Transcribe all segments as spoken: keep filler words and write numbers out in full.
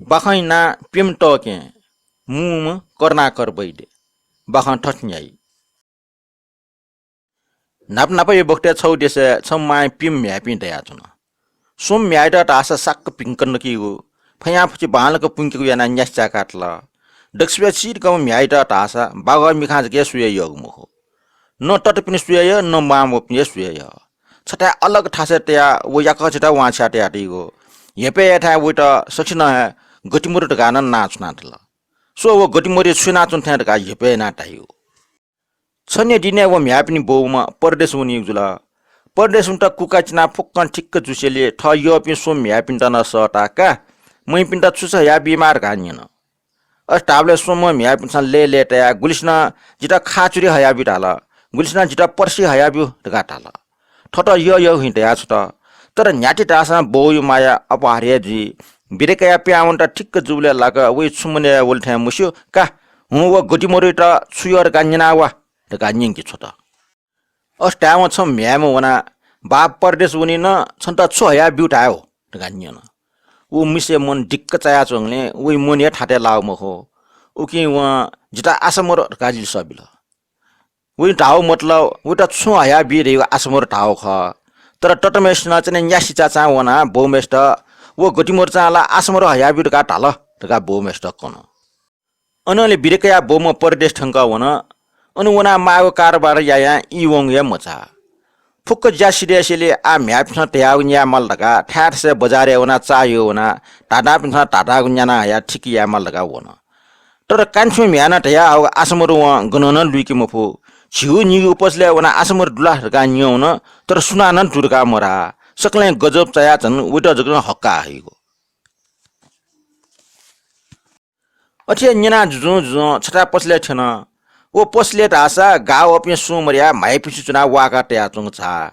बाखंया नां प्यम्ह तःकें, मू म्ह करुणाकर वैद्य। बाखं थथे न्ह्याइ। न्हापा न्हापाया बखतय् छगू देशय् छम्ह मांया प्यम्ह म्ह्याय्‌पिं दयाच्वन। स्वम्ह म्ह्याय्‌यात धाःसा साक्क भिंक नकीगु, फयांफुचि बांलाक पुंकीगु यानाः न्यासि चाय्‌कातल। दक्वसिबय् चिधिकःम्ह म्ह्याय्‌यात धाःसा बागः मिखां जक हे सुया यःगु मखु। न ततापिनि सुया यः, न मांबौपिनि हे सुया यः। छथाय् अलग थासय् तयाः व याकःचित वांछ्वया तयातइगु। हेपय् यायेथाय् वइत सकसिनं हे गतिमरु धकाः नं नां छुनातल। स्व, व गतिमरुया छु यानाच्वन थें धकाः हेपय् यानाः धाइगु। छन्हु दिनय् व म्ह्याय्‌पिनि बौम्ह परदेश वनीगु जुल। परदेश वनेत कुका चिनाः फुक्कं ठिक्क जूसेंलि थः यःपिं स्वम्ह म्ह्याय्‌पिन्त नं सःताः का, मय्‌पिन्त छु छु हयाबीमाः धकाः न्यन। अथे धाःबलय् स्वम्ह म्ह्याय्‌पिन्सं लय्‌लय्‌तायाः गुलिसिनं जितः खाचुरी हयाब्यु धाल, गुलिसिनं जितः पर्सि हयाब्यु धकाः धाल। थःत यःयःगु हिं दयाछ्वत। तर न्ह्याथे धाःसां बौया माया अपहार हे जुइ। बिदा कयाः पिहां वनेत ठिक्क जूबलय् लाक वइ छु मनय् वल थें मस्यू का, हुँ, व गतिमरुयात छु यः धकाः न्यना वा धकाः न्यंके छ्वत। अथे धायेवं छम्ह म्ह्याय्‌म्ह वनाः, "बाः, परदेश वनी नं छन्त छु हयाब्यु धाये हो?" धकाः न्यन। व मिसाया मन दिक्क चायाच्वंगुलिं वइ मन हे थातय् लाःगु मखु। उकिं वं, "जितः आशामरु" धकाः लिसः बिल। वइ धाःगु मतलब वइत छुं हयाबी धइगु आशामरु धाःगु खः। तर तताम्हय्‌सिनं चाहिँ न्यासि चाचां वनाः बौम्हय्‌सित, "व गतिमरुचां ला आशामरु हयाब्यु धकाः धाल" धकाः बौम्हय्‌सित कन। अनंलि बिदा कयाः बौम्ह परदेश थ्यंकः वन। अन वनाः माःगु कारोबार यायां ई वंगु हे मचाः। फुक्क ज्या सिधय्‌सेंलि आः म्ह्याय्‌पिन्सं धयागु न्यायेमाल धकाः थाय् थासय् बजारय् वनाः चाःह्यू वनाः धाधाःपिन्सं धाधाःगु न्यानाः हयाः ठीक यायेमाल धकाः वन। तर कान्छुम्ह म्ह्याय्‌नं धयाहःगु आशामरु वं गनं नं लुइके मफु। झिगू निगू पसलय् वनाः आशामरु दु ला धकाः न्यं वन, तर सुनानं दु धकाः मधाः। सकलें गजब चायाः झन वइत जक नं हक्काः हइगु। अथे हे न्यना जुजुं जुजुं छता पसलय् थ्यन। व पसलय् धाःसा गाः वःपिं सुं मदयाः म्हाइपुसे च्वनाः वाःका तयाच्वंगु झाः।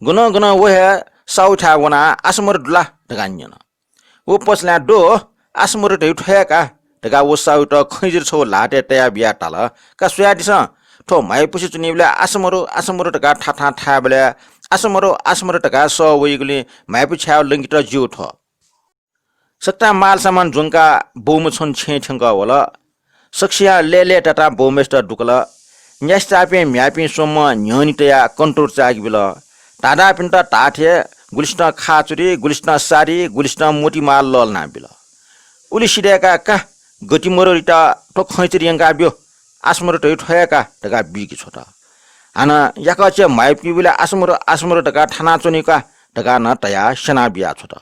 गनं गनं व हे साहुथाय् वनाः आशामरु दु ला धकाः न्यन। व पसलय् दु, आशामरु धइगु थ्व हे का धकाः व साहुयात खैंजरी छगू ल्हातय् तयाबियाः धाल, का स्वयादिसँ, थ्व म्हाइपुसे च्वनीबलय् आशामरु, आशामरु धकाः थाथां थायेबलय् आशामरु, आशामरु धकाः सः वइगुलिं म्हाइपु छायेगु लंकेत ज्यू थ्व। सकतां मालसामान ज्वंकाः बौम्ह छन्हु छेँय् थ्यंकः वल। सकसियां लय्‌लय्‌तातां बौम्हय्‌सित दुकल। न्यासि चाःपिं म्ह्याय्‌पिं स्वम्हं न्ह्यःने तयाः कन्ट्रोल चाःगु बिल। धाधाःपिन्त धाःथें गुलिसिनं खाचुरी, गुलिसिनं सारी, गुलिसिनं मोतिमाल लःल्हानाबिल। उलि सिधय्‌काः का, गतिमरुयात थ्व खैंचरी यंकाब्यु, आशामरु धइगु थ्व हे का धकाः बीके छ्वत। हानं याकःचि म्हाइपुबलय् आशामरु, आशामरु धकाः थानाच्वनी का धकाः नं धयाः स्यनाबिया छ्वत।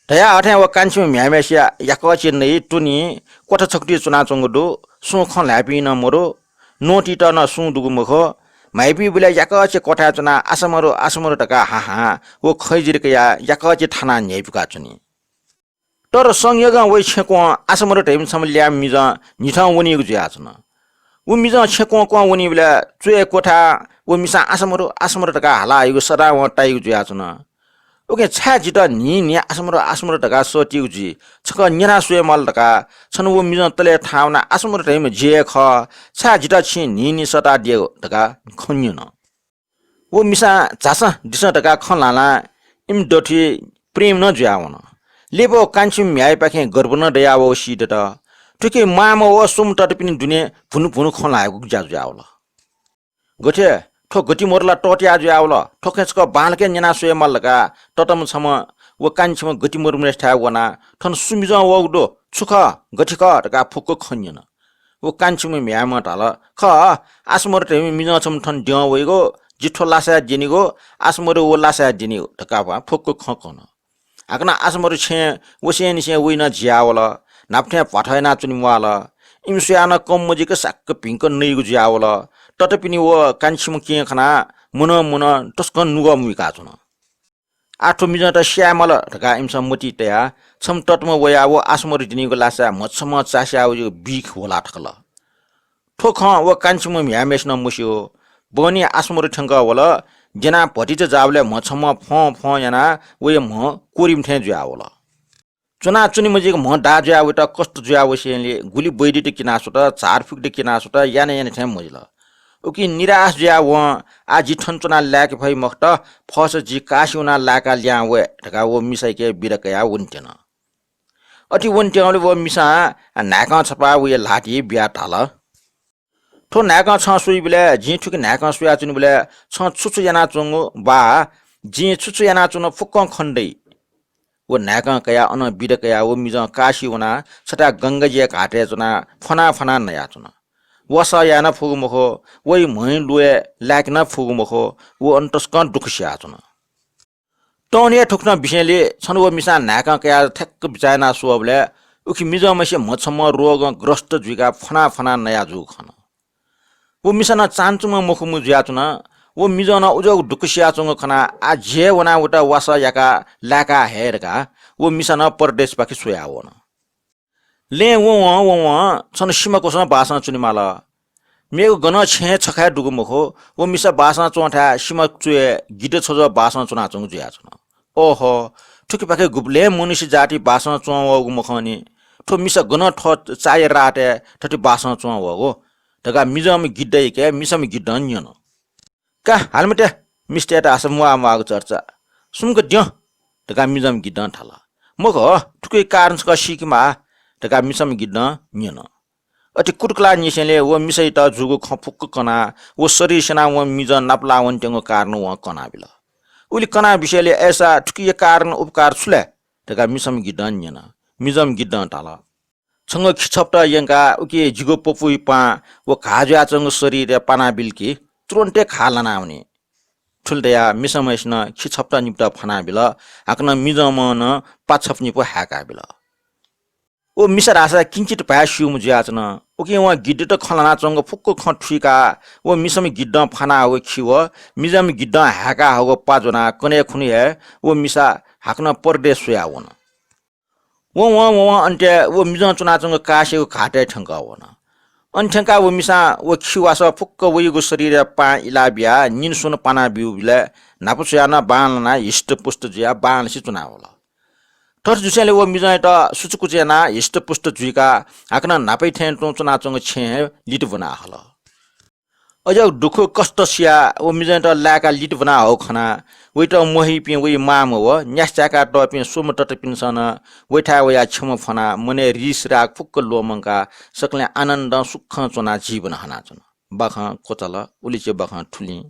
धयाहःथें व कान्छिम्ह म्ह्याय्‌म्हय्‌सिया याकःचि नइ, त्वनि, क्वथा छकुति च्वनाच्वंगु दु, सुं खँ ल्हाय्‌पिं नं मदु, नोतित नं सुं दुगु मखु। म्हाइपुबलय् याकःचि क्वथाय् च्वनाः आशामरु, आशामरु धकाः हाहां व खैंजरी कयाः याकःचि थानाः न्ह्याइपुका च्वनी। तर संयोगं वइ छेँ क्वं आशामरु धइम्ह छम्ह ल्याय्‌म्ह मिजं न्हिथं वनीगु जुयाच्वन। व मिजं छेँ क्वं क्वं वनीबलय् च्वय् क्वथाय् व मिसां आशामरु, आशामरु धकाः हाला हइगु सदां वं ताइगु जुयाच्वन। उकिं छाय् जितः न्हिं न्हिं आशामरु, आशामरु धकाः सःतीगु जुइ? छकः न्यना स्वयेमाल धकाः छन्हु व मिजं तलय् थाहां वनाः आशामरु धइम्ह जि हे खः, छाय् जितः छिं न्हिं न्हिं सःतादियागु धकाः खँ न्यन। व मिसां झासँ दिसँ धकाः खँ ल्हानाः इमि दथुइ प्रेम नं जुयावन। लिपा व कान्छिम्ह म्ह्याय्‌पाखें गर्व नं दयावःगु सीदत। थुकी मांम्ह व स्वम्ह ततापिनि दुने भुनु भुनु खँ ल्हायेगु ज्या जुयावल। गथे थ्व गतिमरु ला तःतया जुयावल, थ्व खँय् छकः बांलाक न्यना स्वयेमाल धकाः तताम्ह छम्ह व कान्छिम्ह गतिमरुम्हय्‌सिथाय् वनाः, "थन सु मिजं वःगु दु, छु खः, गथे खः?" धकाः फुक्क खँ न्यन। व कान्छिम्ह म्ह्याय्‌म्हं धाल, "खः, आशामरु धइम्ह मिजं छम्ह थन द्यं वइगु, जि थ्व लासाय् द्यनीगु, आशामरु व लासाय् द्यनीगु" धकाः वं फुक्क खँ कन। हाकनं आशामरु छेँय् वसेंनिसें वइनं जियावल। न्हापा थें भ्वाथः यानाः च्वने म्वाःल। इमि स्वयाः नं कम मजुइक साक्क भिंक नइगु जुयावल। ततापिनि व कान्छिम्ह केहेँ खनाः मनं मनं तसकं नुगः मुइकाच्वन। आः थ्व मिजंत स्यायेमाल धकाः इमिसं मतिइ तयाः छम्ह तताम्ह वयाः व आशामरु द्यनीगु लासाय् म्हछम्हं चास्याः वइगु बिख ह्वला थकल। थ्व खँ व कान्छिम्ह म्ह्याय्‌म्हय्‌सिनं मस्यू। बहनी आशामरु थ्यंकः वल। द्यनाः भतिचा जाःबलय् म्हछम्हं फं फं यानाः वया म्ह कोरिम्ह थें जुयावल। च्वनाच्वने मजिक म्ह दाः जुयाः वइत कष्ट जुयावसेंलि गुलि वैद्यत क्यनाः स्वत, झारफुकत क्यनाः स्वत, याना याना थें मजिल। उकिं निराश जुयाः वं, "आः जि थन च्वनाः लाय्‌के फइ मखुत, फःसा जि काशी वनाः लाय्‌काः लिहां वये" धकाः व मिसायाके बिदा कयाः वनेत्यन। अथे वनेत्यंबलय् व मिसां न्हाय्कं छपाः वया ल्हातिइ बियाः धाल, थ्व न्हाय्कं छं स्वइबलय् जिं थुकी न्हाय्कं स्वयाच्वनीबलय् छं छु छु यानाच्वंगु वा जिं छु छु यानाच्वनागु फुक्कं खने दइ। व न्हाय्कं कयाः अनं बिदा कयाः व मिजं काशी वनाः छथाय् गंगाजीया घाटय् च्वनाः फ्वनाः फ्वनाः नयाच्वन। वासः याये नं फुगु मखु, वइ म्हंइ लुँय् लाय्के नं फुगु मखु, व अन तसकं दुःख सियाच्वन। तःन्हु हे थुकथं बिसेंलि छन्हु व मिसां न्हाय्कं कयाः थ्याक्क बिचाः यानाः स्वःबलय् उखे मिजंम्हसिया म्ह छम्ह रोगं ग्रस्त जुइकाः फ्वनाः फ्वनाः नया जूगु खन। व मिसा नं चान्हूम्ह मखुम्ह जुयाच्वन। व मिजं नं उज्याःगु दुःख सियाच्वंगु खनाः आः झी हे वनाः वयात वासः याकाः लाय्का हये धकाः व मिसा नं परदेशपाखे स्वयाः वन। लँय् वंवं वंवं छन्हु सिमा क्वसं बासं च्वनेमाल। मेगु गनं छेँय् छखा हे दुगु मखु, व मिसा बासं च्वंथाय् सिमा च्वय् गिद्ध छज्वः बासं च्वनाच्वंगु जुयाच्वन। ओहो, थुकिपाखे गुबलें मनुष्य जाति बासं च्वं वःगु मखंनि। थ्व मिसा गनं थः चाःया रातय् थथे बासं च्वं वःगु धकाः मिजंम्ह गिद्धयाके मिसाम्ह गिद्धं न्यन। का हाले मते, मिस्तय्त हासः म्वाःम्वाःगु चर्चा। सुम्क द्यँ धकाः मिजंम्ह गिद्धं धाल। मखु, थुकिया कारण छकः सीकेमाः धकाः मिसाम्ह गिद्धं न्यन। अथे कुतुकुलाः न्यसेंलि व मिसायात जूगु खँ फुक्क कनाः व शरीर स्यनाः वं मिजं नापलाः वनेत्यंगु कारण वं कनाबिल। उलि कनाबिसेंलि अय्सा थुकिया कारण उपकार छु लय् धकाः मिसाम्ह गिद्धं न्यन। मिजंम्ह गिद्धं धाल, छंगु खिछप्त यंकाः उकी जिगु पपुया पां व घाः जुयाच्वंगु शरीरय् पानाबिल कि तुरुन्त हे घाः लानावनी। थुलि धयाः मिसाम्हसिनं खिछप्त निपु फ्वनाबिल, हाकनं मिजंम्हं नं पाछप्त निपु हाय्काबिल। व मिसा धाःसा किंचित भाय् स्यूम्ह जुयाच्वन। उकिं वं गिद्धयात खँ ल्हानाच्वंगु फुक्क खँ थुइकाः व मिसाम्ह गिद्धं फ्वनाहःगु खि व मिजंम्ह गिद्धं हाय्काहःगु पा ज्वनाः कन्हय् खुन्हु हे व मिसा हाकनं परदेश स्वयाः वन। वं वं वं वं अन्त्यय् व मिजं च्वनाच्वंगु काशीयागु घाटय् थ्यंकः वन। अन थ्यंकाः व मिसां व खि वासः फुक्क वयागु शरीरया पां इलाः बियाः निन्हु स्वन्हु पाना ब्यूबलय् न्हापा स्वयाः नं बांलानाः हिष्टपुष्ट जुयाः बांलासे च्वनावल। थथे जुसेंलि व मिजंयात सुचुकुचु यानाः हिष्टपुष्ट जुइकाः हाकनं न्हापाया थें तुं च्वनाच्वंगु छेँय् हे लित ब्वना हल। अज्याःगु दुःख कष्ट सियाः व मिजंयात लाय्काः लित ब्वना हःगु खनाः वयात म्वहइपिं वइ मांम्ह व न्यासि चाय्कातःपिं स्वम्ह ततापिन्सं नं वइथाय् वयाः क्षमा फ्वनाः मनय् रीसराग फुक्क ल्वःमंकाः सकलें आनन्दं सुखं च्वनाः जीवन हनाच्वन। बाखं क्वचाल, उलिचे बाखं थुलिं